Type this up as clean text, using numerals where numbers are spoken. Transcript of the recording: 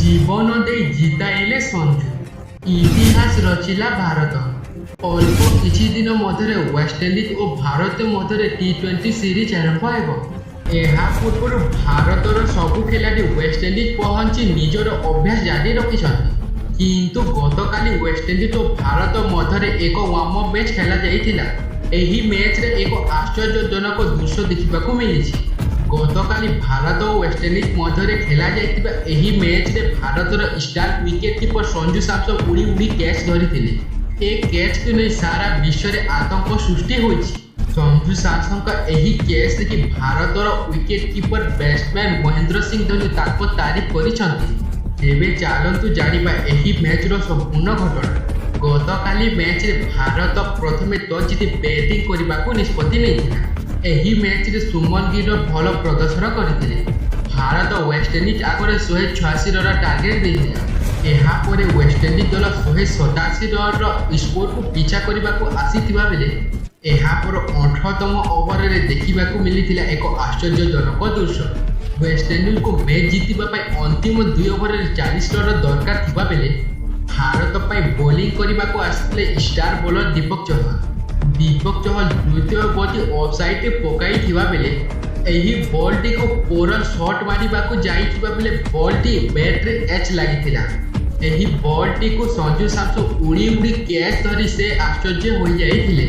ଜୀବନ ଦେଇ ଜିତାଇଲେ ସଞ୍ଜୁ, ଇତିହାସ ରଚିଲା ଭାରତ। ଅଳ୍ପ କିଛି ଦିନ ମଧ୍ୟରେ ୱେଷ୍ଟଇଣ୍ଡିଜ୍ ଓ ଭାରତ ମଧ୍ୟରେ ଟି-20 ସିରିଜ୍ ଆରମ୍ଭ ହେବ। ଏହା ପୂର୍ବରୁ ଭାରତର ସବୁ ଖେଳାଳି ୱେଷ୍ଟଇଣ୍ଡିଜ୍ ପହଞ୍ଚି ନିଜର ଅଭ୍ୟାସ ଜାରି ରଖିଛନ୍ତି। କିନ୍ତୁ ଗତକାଲି ୱେଷ୍ଟଇଣ୍ଡିଜ୍ ଓ ଭାରତ ମଧ୍ୟରେ ଏକ ୱାର୍ମ-ଅପ୍ ମ୍ୟାଚ୍ ଖେଳାଯାଇଥିଲା। ଏହି ମ୍ୟାଚ୍ରେ ଏକ ଆଶ୍ଚର୍ଯ୍ୟଜନକ ଦୃଶ୍ୟ ଦେଖିବାକୁ ମିଳିଛି। ଗତକାଲି ଭାରତ ଓ ୱେଷ୍ଟଇଣ୍ଡିଜ୍ ମଧ୍ୟରେ ଖେଳାଯାଇଥିବା ଏହି ମ୍ୟାଚ୍ରେ ଭାରତର star wicket keeper Sanju Samson ଉଡ଼ି ଉଡ଼ି କ୍ୟାଚ୍ ଧରିଥିଲେ। ଏ କ୍ୟାଚ୍କୁ ନେଇ ସାରା ବିଶ୍ୱରେ ଆତଙ୍କ ସୃଷ୍ଟି ହୋଇଛି। ସଞ୍ଜୁ ସାମସନଙ୍କ ଏହି କ୍ୟାଚ୍ ଦେଖି ଭାରତର wicket keeper batsman Mahendra Singh Dhoni ତାଙ୍କ ତାରିଫ କରିଛନ୍ତି। ତେବେ ଚାଲନ୍ତୁ ଜାଣିବା ଏହି ମ୍ୟାଚ୍ର ସମ୍ପୂର୍ଣ୍ଣ ଘଟଣା। ଗତକାଲି ମ୍ୟାଚ୍ରେ ଭାରତ ପ୍ରଥମେ ଟସ୍ ଜିତି ବ୍ୟାଟିଂ କରିବାକୁ ନିଷ୍ପତ୍ତି ନେଇଥିଲା। ଏହି ମ୍ୟାଚ୍ରେ ଶୁଭମନ ଗିଲ୍ ଭଲ ପ୍ରଦର୍ଶନ କରିଥିଲେ। ଭାରତ ୱେଷ୍ଟଇଣ୍ଡିଜ୍ ଆଗରେ 186 ରନର ଟାର୍ଗେଟ୍ ଦେଇଥିଲା। ଏହାପରେ ୱେଷ୍ଟଇଣ୍ଡିଜ୍ ଦଳ 187 ରନର ସ୍କୋରକୁ ପିଛା କରିବାକୁ ଆସିଥିବା ବେଳେ ଏହାପର 18ତମ ଓଭରରେ ଦେଖିବାକୁ ମିଳିଥିଲା ଏକ ଆଶ୍ଚର୍ଯ୍ୟଜନକ ଦୃଶ୍ୟ। ୱେଷ୍ଟଇଣ୍ଡିଜକୁ ମ୍ୟାଚ୍ ଜିତିବା ପାଇଁ ଅନ୍ତିମ ଦୁଇ ଓଭରରେ 40 ରନର ଦରକାର ଥିବା ବେଳେ ଭାରତ ପାଇଁ ବୋଲିଂ କରିବାକୁ ଆସିଥିଲେ ଷ୍ଟାର ବୋଲର ଦୀପକ ଚହର। ଦୀପକ ଚହର ଦ୍ୱିତୀୟ ବଲଟି ଅଫ୍ ସାଇଡ୍ରେ ପକାଇଥିବା ବେଳେ ଏହି ବଲଟିକୁ ପୋରଲ ସଟ୍ ମାରିବାକୁ ଯାଇଥିବା ବେଳେ ବଲଟି ବ୍ୟାଟ୍ରେ ଏଜ୍ ଲାଗିଥିଲା। ଏହି ବଲଟିକୁ ସଞ୍ଜୁ ସାମସନ୍ ଉଡ଼ି ଉଡ଼ି କ୍ୟାଚ୍ ଧରି ସେ ଆଶ୍ଚର୍ଯ୍ୟ ହୋଇଯାଇଥିଲେ।